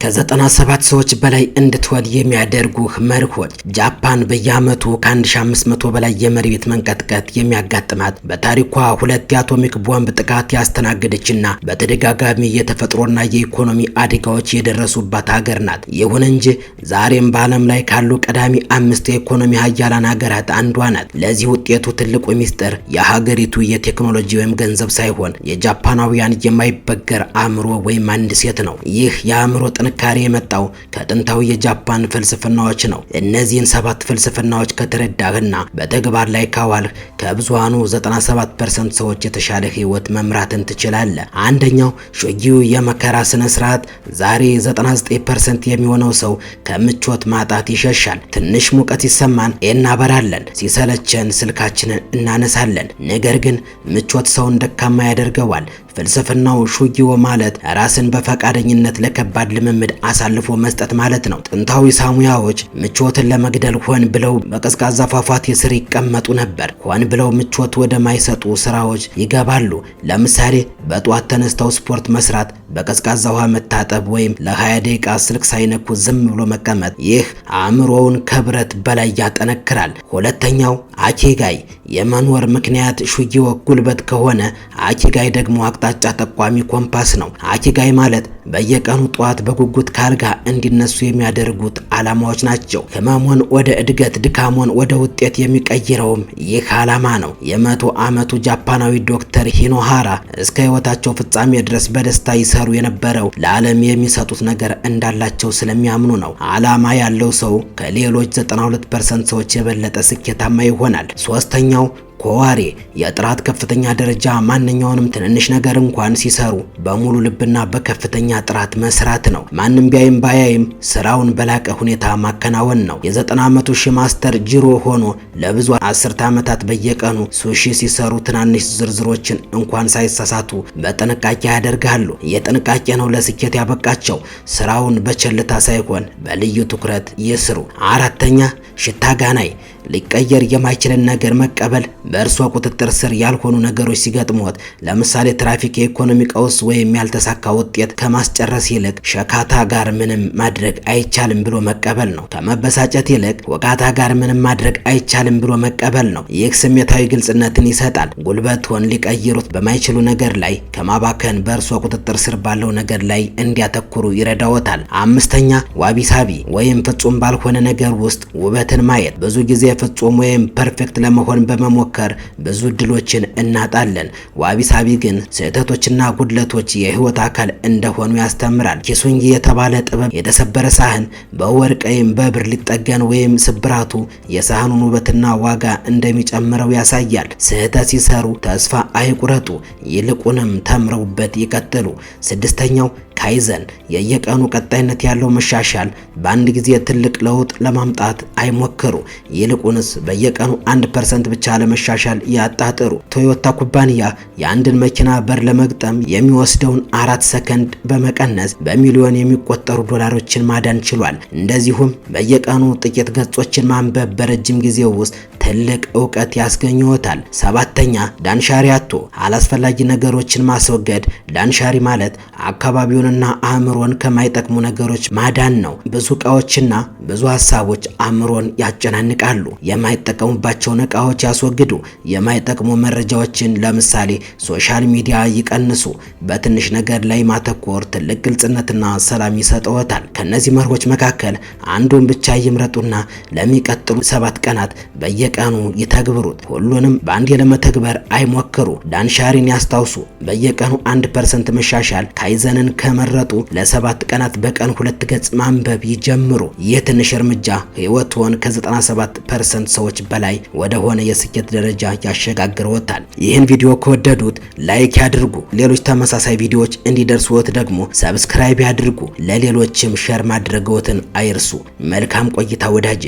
ከ97 ሰዎች በላይ እንድትወድ የሚያደርጉህ መርሆች። ጃፓን በየዓመቱ ከ1500 በላይ የመሬት መንቀጥቀጥ የሚያጋጥማት፣ በታሪኳ ሁለት የአቶሚክ ቦምብ ጥቃት ያስተናገደችና በተደጋጋሚ የተፈጥሮና የኢኮኖሚ አደጋዎች የደረሱባት ሀገር ናት። ይሁን እንጂ ዛሬም በዓለም ላይ ካሉ ቀዳሚ አምስት የኢኮኖሚ ሀያላን ሀገራት አንዷ ናት። ለዚህ ውጤቱ ትልቁ ሚስጥር የሀገሪቱ የቴክኖሎጂ ወይም ገንዘብ ሳይሆን የጃፓናውያን የማይበገር አእምሮ ወይም mindset ነው። ይህ የአእምሮ ጥንካሬ የመጣው ከጥንታዊ የጃፓን ፍልስፍናዎች ነው። እነዚህን ሰባት ፍልስፍናዎች ከተረዳህና በተግባር ላይ ካዋልህ ከብዙሃኑ 97% ሰዎች የተሻለ ህይወት መምራትን ትችላለህ። አንደኛው ሾጊው የመከራ ስነ ስርዓት። ዛሬ 99% የሚሆነው ሰው ከምቾት ማጣት ይሸሻል። ትንሽ ሙቀት ሲሰማን እናበራለን፣ ሲሰለቸን ስልካችንን እናነሳለን። ነገር ግን ምቾት ሰውን ደካማ ያደርገዋል። ፍልስፍናው ሹጊዮ ማለት ራስን በፈቃደኝነት ለከባድ ልምምድ አሳልፎ መስጠት ማለት ነው። ጥንታዊ ሳሙያዎች ምቾትን ለመግደል ሆን ብለው በቀዝቃዛ ፏፏቴ ስር ይቀመጡ ነበር። ሆን ብለው ምቾት ወደማይሰጡ ስራዎች ይገባሉ። ለምሳሌ በጠዋት ተነስተው ስፖርት መስራት፣ በቀዝቃዛ ውሃ መታጠብ ወይም ለ20 ደቂቃ ስልክ ሳይነኩ ዝም ብሎ መቀመጥ። ይህ አእምሮውን ከብረት በላይ ያጠነክራል። ሁለተኛው ኢኪጋይ የመኖር ምክንያት። ሹጊዮ ጉልበት ከሆነ ኢኪጋይ ደግሞ አቅጣጫ ጠቋሚ ኮምፓስ ነው። ኢኪጋይ ማለት በየቀኑ ጠዋት በጉጉት ካልጋ እንዲነሱ የሚያደርጉት ዓላማዎች ናቸው። ህመሙን ወደ እድገት፣ ድካሙን ወደ ውጤት የሚቀይረውም ይህ ዓላማ ነው። የ100 ዓመቱ ጃፓናዊ ዶክተር ሂኖሃራ እስከ ህይወታቸው ፍጻሜ ድረስ በደስታ ይሰሩ የነበረው ለዓለም የሚሰጡት ነገር እንዳላቸው ስለሚያምኑ ነው። ዓላማ ያለው ሰው ከሌሎች 92% ሰዎች የበለጠ ስኬታማ ይሆናል። ሶስተኛው ኮዳዋሪ የጥራት ከፍተኛ ደረጃ። ማንኛውንም ትንንሽ ነገር እንኳን ሲሰሩ በሙሉ ልብና በከፍተኛ ጥራት መስራት ነው። ማንም ቢያይም ባያይም ስራውን በላቀ ሁኔታ ማከናወን ነው። የ90 ዓመቱ ሱሺ master ጂሮ ሆኖ ለብዙ አስርተ ዓመታት በየቀኑ ሱሺ ሲሰሩ ትናንሽ ዝርዝሮችን እንኳን ሳይሳሳቱ በጥንቃቄ ያደርጋሉ። የጥንቃቄ ነው ለስኬት ያበቃቸው። ስራውን በቸልታ ሳይሆን በልዩ ትኩረት ይስሩ። አራተኛ ሽታጋናይ ሊቀየር የማይችልን ነገር መቀበል። በእርሶ ቁጥጥር ስር ያልሆኑ ነገሮች ሲገጥሞት፣ ለምሳሌ ትራፊክ፣ የኢኮኖሚ ቀውስ ወይም ያልተሳካ ውጤት፣ ከማስጨረስ ይልቅ ሸካታ ጋር ምንም ማድረግ አይቻልም ብሎ መቀበል ነው። ከመበሳጨት ይልቅ ወካታ ጋር ምንም ማድረግ አይቻልም ብሎ መቀበል ነው። ይህ ስሜታዊ ግልጽነትን ይሰጣል። ጉልበትዎን ሊቀይሩት በማይችሉ ነገር ላይ ከማባከን በእርሶ ቁጥጥር ስር ባለው ነገር ላይ እንዲያተኩሩ ይረዳዎታል። አምስተኛ ዋቢሳቢ ወይም ፍጹም ባልሆነ ነገር ውስጥ ውበትን ማየት። ብዙ ጊዜ ፍጹም ወይም perfect ለመሆን በመሞከር ብዙ እድሎችን እናጣለን። ዋቢሳቢ ግን ስህተቶችና ጉድለቶች የህይወት አካል እንደሆኑ ያስተምራል። ኪንሱጊ የተባለ ጥበብ የተሰበረ ሳህን በወርቅ ወይም በብር ሊጠገን ወይም ስብራቱ የሳህኑን ውበትና ዋጋ እንደሚጨምረው ያሳያል። ስህተት ሲሰሩ ተስፋ አይቁረጡ፣ ይልቁንም ተምረውበት ይቀጥሉ። ስድስተኛው ካይዘን የየቀኑ ቀጣይነት ያለው መሻሻል። በአንድ ጊዜ ትልቅ ለውጥ ለማምጣት አይሞክሩ። ይልቁንስ በየቀኑ 1% ብቻ ለመሻሻል ያጣጥሩ። ቶዮታ ኩባንያ የአንድን መኪና በር ለመግጠም የሚወስደውን 4 ሰከንድ በመቀነስ በሚሊዮን የሚቆጠሩ ዶላሮችን ማዳን ችሏል። እንደዚሁም በየቀኑ ጥቂት ገጾችን ማንበብ በረጅም ጊዜ ውስጥ ትልቅ እውቀት ያስገኝዎታል። ሰባተኛ ዳንሻሪያቶ አላስፈላጊ ነገሮችን ማስወገድ። ዳንሻሪ ማለት አካባቢውንና አእምሮን ከማይጠቅሙ ነገሮች ማዳን ነው። ብዙ እቃዎችና ብዙ ሀሳቦች አእምሮን ያጨናንቃሉ። የማይጠቀሙባቸውን እቃዎች ያስወግዱ። የማይጠቅሙ መረጃዎችን ለምሳሌ social media ይቀንሱ። በትንሽ ነገር ላይ ማተኮር ትልቅ ግልጽነትና ሰላም ይሰጥዎታል። ከነዚህ መርሆች መካከል አንዱን ብቻ ይምረጡና ለሚቀጥሉ 7 ቀናት በየቀኑ ይተግብሩት። ሁሉንም በአንዴ ለመተግበር አይሞክሩ። ዳንሻሪን ያስታውሱ። በየቀኑ 1% መሻሻል። ካይዘንን ከመረጡ ለ7 ቀናት በቀን ሁለት ገጽ ማንበብ ይጀምሩ። ይህ ትንሽ እርምጃ ህይወትዎን ከ97% ሰዎች በላይ ወደ ሆነ የስኬት ደረጃ ያሸጋግርዎታል። ይህን ቪዲዮ ከወደዱት like ያድርጉ። ሌሎች ተመሳሳይ ቪዲዮዎች እንዲደርስዎት ደግሞ subscribe ያድርጉ። ለሌሎችም share ማድረግዎትን አይርሱ። መልካም ቆይታ ወዳጄ።